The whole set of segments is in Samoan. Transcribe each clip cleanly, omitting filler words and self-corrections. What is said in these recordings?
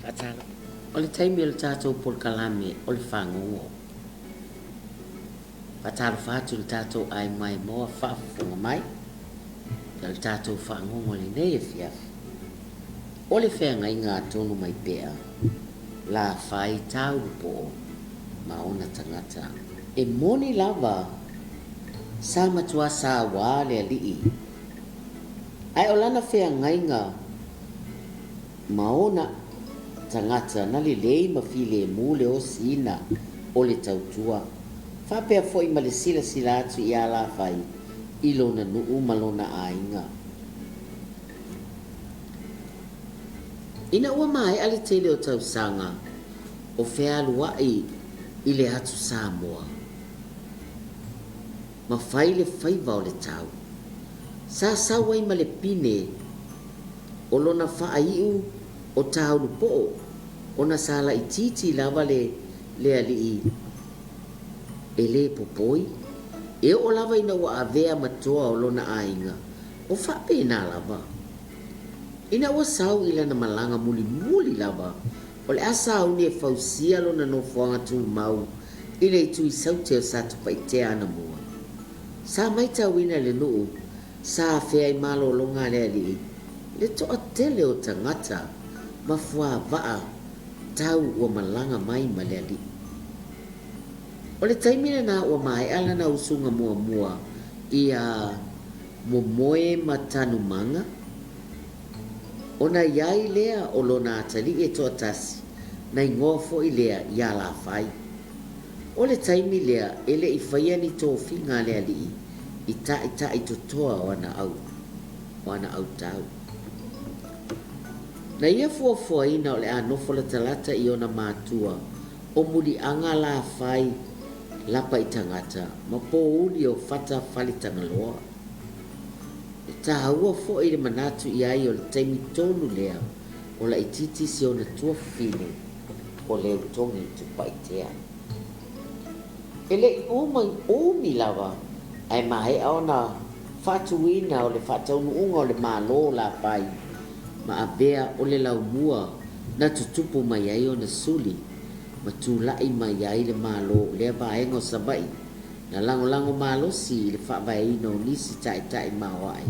Faatalofa. O le taimi o le tatou polokalame o le fagogo. Faatalofa atu i le tatou aemaemoa faafofoga mai o le tatou fagogo i lenei afiafi. O le feagaiga atonu mai pea la fai taulupoo ma ona tagata. E moni lava sa matua sauā le alii, ae o lana feagaiga ma ona tagata na lelei ma filemu le osiina o le tautua, faapea foi ma le silasila atu i alafai i lona nuu ma lona aiga. Ina ua maea le tele o tausaga o fealuai i le atu Samoa ma fai le faiva o le tau, sa sau ai ma le pine o lona faaiu o Taulupoo ona sa laitiiti lava le le alii e lē popoi, e oo lava ina ua avea ma toa o lona aiga, o faapena lava. Ina ua sau i lana malaga mulimuli lava, o le a sauni e fausia lona nofoaga tumau i le itu i Saute o Satupaitea anamua. Sa maitauina e le nuu sa afea i malologa a le alii le toatele o tagata ma fuavaa tau ua malaga mai ma le alii. O le taimi lena ua maea lana usuga muamua iā Momoe ma Tanumaga, ona i ai lea o lona atalii e toatasi, na igoa foi lea ia Lafai. O le taimi lea e le i faia ni tofiga a le alii i ta'ita'i totoa o ana au o ana autau. Na ia fuafuaina o le a nofo latalata i ona matua o Muliaga Lafai Lapaitagata ma Pouli o Fata Faletagaloa. E tāua foi le manatu i ai o le taimi tonu lea o laitiiti si ona tuafafine o Leutogi Tupaitea. E le i uma umi lava ae maea ona faatuina o le faataunuuga o le Malo o Lapai ma avea o le laumua na tutupu mai ai ona suli ma tulai mai ai le Malo o lea vaega o Savaii na lagolago malosi i le faavaeina o nisi taitai maoae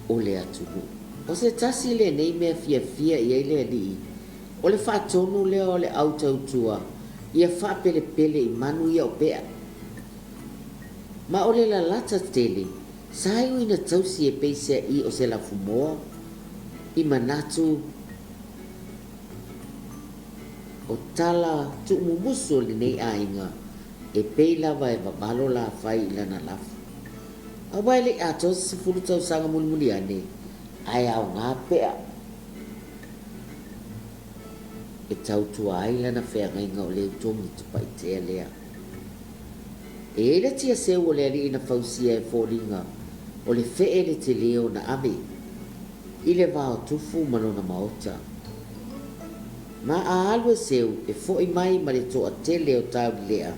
o le atunuu. O se tasi lenei mea fiafia i ai le alii, o le faatonu lea o le au tautua ia faapelepele i manu ia o pea. Ma o le lalata tele, sa iu ina tausi e peiseai o se lafumoa i manatu o tala tuumumusu o lenei aiga e pei lava e vavalo Lafai i lana lafo. Aua e le i atoa se 10 tausaga mulimuli ane, ae aoga pea e tautua ai lana feagaiga o Leutogi Tupaitea lea. E i ai le tiaseu o le alii na fausia e foliga o le fee le telē ona ave i le va o Tufu ma lona maota. Ma a alu e seu e fo'i mai ma le toatele o Taulelea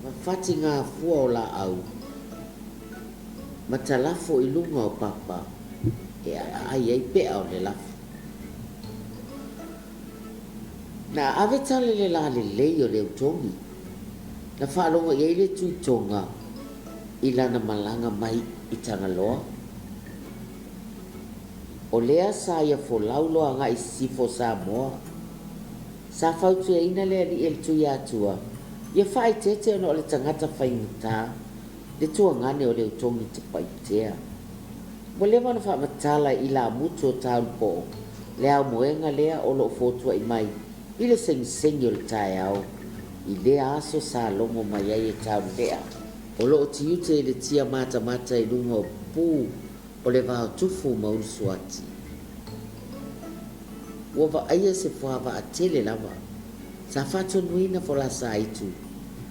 ma fatigafua o laau ma talafo i luga o papa e aai ai pea o le lafo. Na ave tala le lalelei o Leutogi, na faalogo i ai le Tuitoga i lana malaga mai i Tagaloa. O lea sa ia folau loa agai i sisifo o Samoa. Sa fautuaina le alii e le Tuiatua ia faaeteete ona o le tagata faigata le tuagane o Leutogi Tapaitea. Ua leva ona faamatala i lamutu o Taulupoo le aumoega lea o lo o fotuai mai i le segisegi o le taeao i lea aso sa logo mai ai e Taulelea o lo o tiute i le tia matamata i luga o pu o le Vaotufu ma Ulusuati. Ua vaaia se fuavaa tele lava sa faatonuina Folasaaitu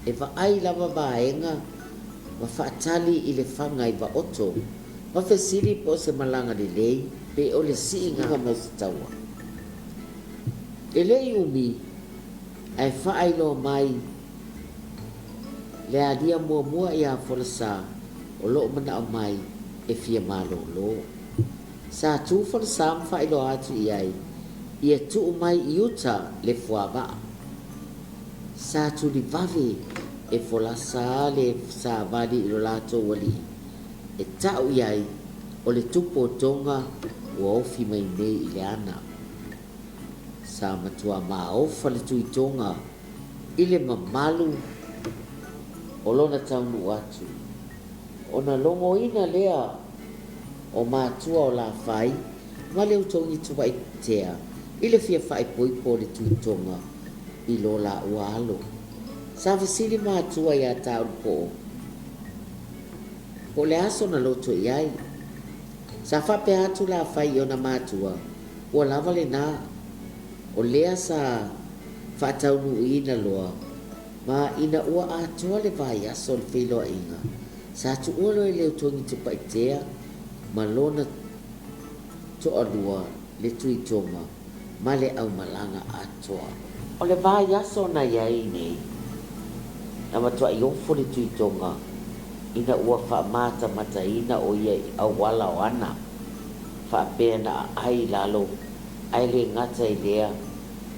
e vaai lava vaega ma faatali i le faga i Vaoto ma fesili po o se malaga lelei pe o le siiga mai o se taua. E le i umi ae faailoa mai le alia muamua iā Folasa o lo o manao mai e fia malōlō. Sa tu Folasa ma faailoa atu i ai Ia tuu mai i uta le fuavaa. Sa tulivave e folasa le savali i lo latou alii e ta'u i ai o le tupu o Toga ua ofi mai nei i le ana. Sa matua maofa le Tui Toga i le mamalu o lona taunuu atu. Ona logoina lea o matua o Lafai ma le Utogi Tuaitea i le fia faaipoipo o le Tui Toga i lo laua alo. Sa fesili matua iā Taulupoo po o le a sona loto i ai. Sa faapea atu Lafai i ona matua, ua lava lenā, o lea sa faataunuuina loa ma ina ua atoa le vaiaso o le feiloaiga, sa tuua loa e le Utogi Tupaitea ma lona toalua le Tui Toga ma le aumalaga atoa. O le vaiaso na i ai nei, na matuai ofo le Tui Toga ina ua faamatamataina o ia i auala o ana faapea na aai i lalo ae le gata i lea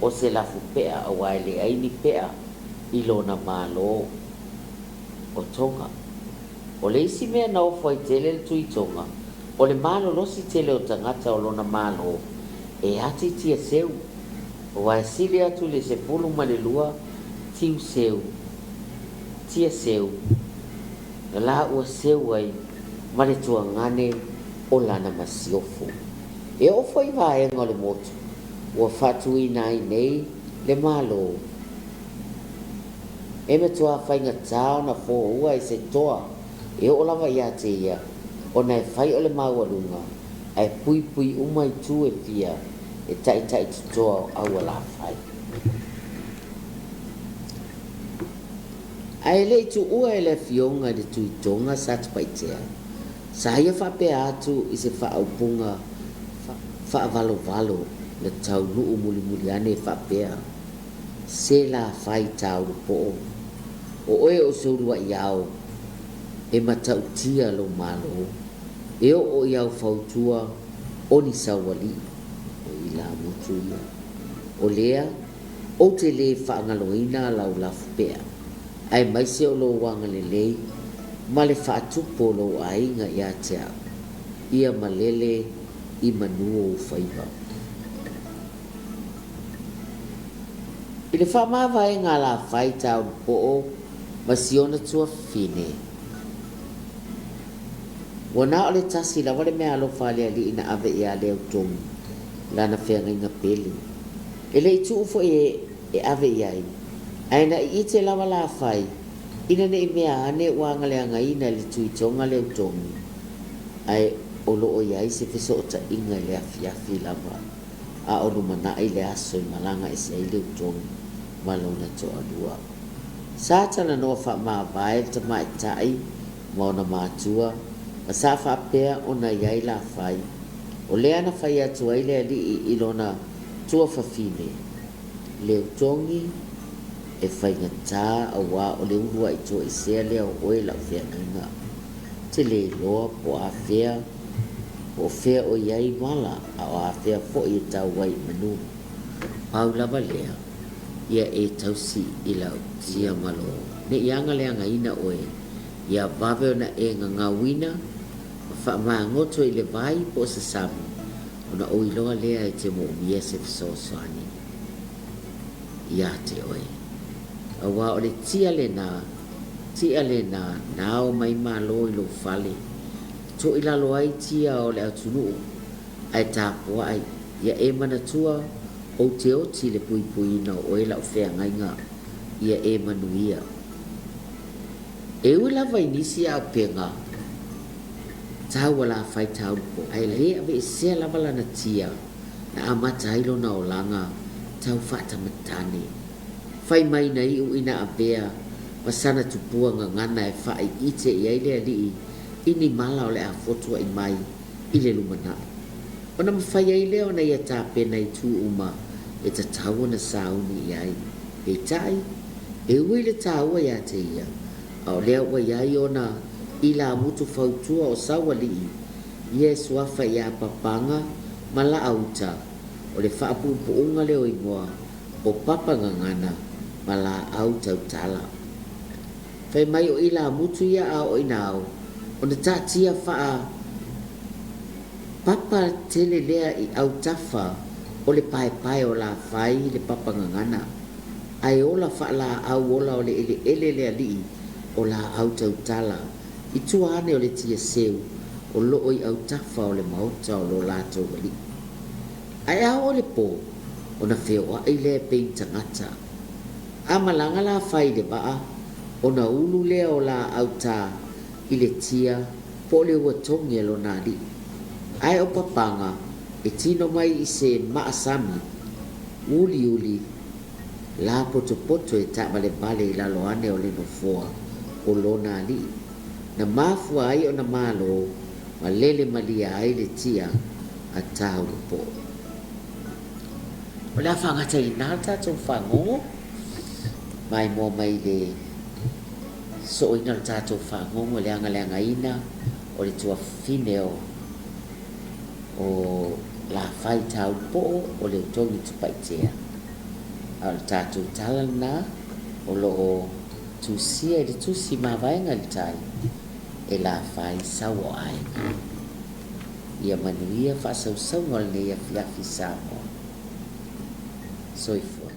o se lafu pea aua e leai ni pea i lona Malo o Toga. O le isi mea na ofo ai tele le Tui Toga, o le malolosi tele o tagata o lona Malo e ati tia seu, aua e sili atu i le 12 tiu seu, tia seu, na la ua seu ai ma le tuagane o lana masiofo. E oo foi i vaega o le motu ua faatuina ai nei le Malo, e matuā faigata ona foua e se toa e oo lava iā te ia ona e fai o le maualuga ae puipui uma itu e fia e taitai totoa o Aualafai. Ae le i tuua e le Afioga i le Tui Toga Satupaitea, sa ia faapea atu i se faaupuga faavalovalo na taunuu mulimuli ane e faapea, Se la fai tāulu poʻo, o oe o se uluaʻi ao e matautia lou Malo, e oo i au fautua o ni saualiʻi, o ilāmutu ia. O lea, ou te lē faagaloina lau lafupea, aemaise o lou agalelei ma le faatupu o lou aiga iā te au, ia malele i manu o ou faiva. I le faamavaega a Lafai Taulupoo ma si ona tuafafine, ua na o le tasi lava le meaalofa a le alii na ave iā Leautogi, lana feagaiga pele. E le i tuu foi e ave i ai, ae na iite lava Lafai ina ne i mea ane ua agaleagaina e le Tuitoga Leautogi, ae o lo o i ai se fesootaiga i le afiafi lava a o lumanai le aso i malaga ese ai Leautogi ma lona toalua. Sa talanoa faamavae le tamaitai ma ona matua, ma sa faapea ona i ai Lafai. O lea na fai atu ai le alii i lona tuafafine, Leutogi, e faigata auā o le uluai toesea lea o oe lau feagaiga. Ou te le iloa po o afea, po o fea o i ai mala a o afea foi e tau ai i manu. Pau lava lea, ia e tausi i lau tia malo. Ne i agaleagaina oe, ia vave ona e gagauina ma faamagoto i le vai po o se sami, ona ou iloa lea e te moomia se fesoasoani iā te oe. Auā o le tia lenā, tia lenā, na ao mai Malo i lou fale, e toilalo ai tia o le atunuu, ae tapuai, ia e manatua ou te oti i le puipuiina o oe lau feagaiga, ia e manuia. E ui lava i nisi auupega tau a Lafai Taulupo, ae le aveesea lava lana tia na amata ai lona olaga tau faatamatane. Fai mai na iu ina avea ma sana tupua gagana e faaiite i ai le alii i ni mala o le a fotuaʻi mai i le lumanai. Ona mafai ai lea ona ia tapena i itu uma e tatau ona sauni i ai. Peitai, e ui le taua iā te ia, a o lea ua i ai ona ilāmutu fautua o Saualii, ia e suafa iā Papaga ma Laauta, O le faapuupuuga lea o igoa o Papa Gagana ma Laau Tautala. Fai mai o ilamutu ia a oo ina ao, ona taatia faa papa tele lea i autafa o le paepae o Lafai le Papa Gagana, ae ola faalaau ola o le eleele le alii o Laau Tautala i tua ane o le tia seu o loo i autafa o le maota o lo latou alii. Ae a oo i le po, ona feoai lea e pei ni tagata. A malaga Lafai i le vaa, ona ulu lea o laau ta i le tia po o le ua togi a lona alii. Ae o papaga e tino mai i se maa sami, uliuli, lapotopoto e taavalevale i lalo ane o le nofoa o lona alii, na mafua ai ona malo ma lele malia ai le tia a Taulupoo. O le a faagata i ina le tatou fagogo, maimoa mai le sooina o le tatou fagogo i le agaleagaina o le tuafafine o o Lafai Taulupoo o Leutogi Tupaitea. A o le tatou tala lena o lo o tusia i le tusi Mavaega i le Tai e Lafai Sauoaega. Ia manuia faasausauga o lenei afiafi Samoa. Soifua.